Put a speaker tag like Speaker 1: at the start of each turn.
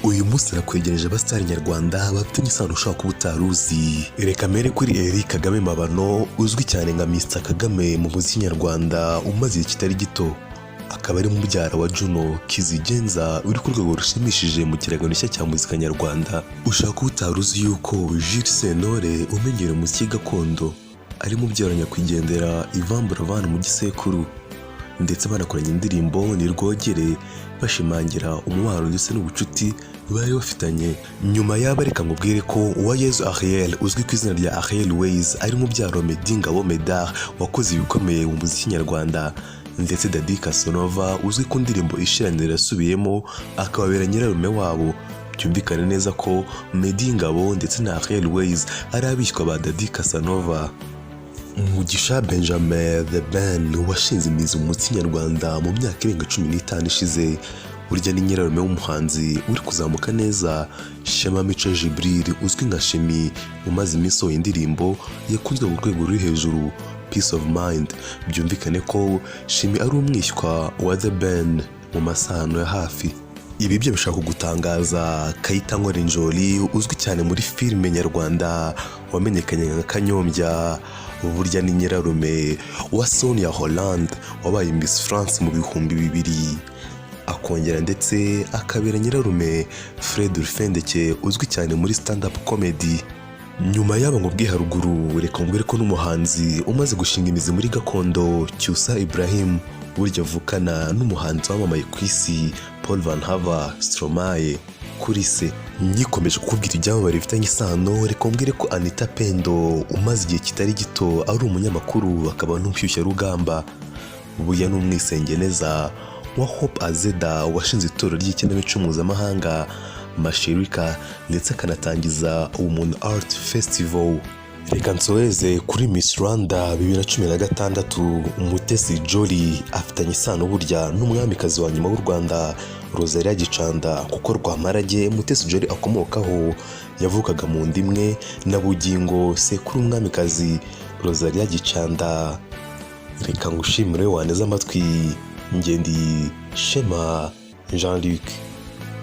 Speaker 1: Uyu munsi nakwegereje abasitari nyarwanda bafitanye isano ushobora kuba utari uzi. Reka mbere kuri Eric Kagame Mabano, uzwi cyane nka Mr Kagame mu muziki nyarwanda, umaze igihe kitari gito, akaba ari mubyara wa Juno Kizigenza uri ku rwego rushimishije mu kiragano gishya cya muzika nyarwanda. Ushaka kuba utari uzi yuko Jules Sentore umenyereye umuziki gakondo ari mubyara nyakwigendera Yvan Buravan mu gisekuru, ndetse banakoranye indirimbo "Ni Rwogere", bashimangira umubano ndetse n'ubucuti bari bafitanye. Nyuma y'aba, reka nkubwire ko Uwayezu Ariel uzwi ku izina rya Ariel Wayz ari mubyara wa Meddy Ngabo Medard wakoze ibikomeye mu muziki nyarwanda, ndetse Daddy Casanova uzwi ku ndirimbo "Ishiraniro" yasubiyemo akababera nyirarume wabo. Byumvikane neza ko Meddy Ngabo ndetse na Ariel Wayz ari abishywa ba Daddy Casanova. Mugisha Benjamin "The Ben" washinze imizi mu muziki nyarwanda mu myaka irenga 15 ishize, burya ni nyirarume w'umuhanzi uri kuzamuka neza Shema Mico Jibril uzwi nka Shemi, umaze iminsi asohoye indirimbo yakunzwe ku rwego ruri hejuru, "Peace of Mind". Byumvikane ko Shemi ari umwishywa wa The Ben mu masano ya hafi. Ibi byo bishobora kugutangaza. Kayitankore Njoli uzwi cyane muri filime nyarwanda, wamenyekanye nka Kanyombya, burya ni nyirarume wa Sonia Rolland wabaye Miss France mu 2000, akongera ndetse akabera nyirarume Fred Rufendeke uzwi cyane muri stand up comedy. Nyuma y'aba ngo haruguru, reka nkubwire ko n'umuhanzi umaze gushinga imizi muri gakondo Cyusa Ibrahim burya avukana n'umuhanzi wamamaye ku isi Paul Van Haver, Stromae, kuri se. Nyikomeje kukubwira ibyamamare bifitanye isano, reka mbwire ko Anita Pendo umaze igihe kitari gito ari umunyamakuru akaba n'umushyushyarugamba, burya n'umwisengeneza wa Hope Azeda washinze itorero ry'ikinamico mpuzamahanga Mashirika, ndetse akanatangiza Ubumuntu Art Festival. Reka nsoheze kuri Miss Rwanda 2016 Umutesi Jolly, afitanye isano burya n'umwamikazi wa nyuma w'u Rwanda Rosalia Gicanda, kuko Rwamarage Mutesi Jolly akomokaho yavukaga mu nda imwe na Bugingo, sekuru umwamikazi Rosalia Gicanda. Reka ngushimire waneze amatwi. Ngendi Shema Jean Luc.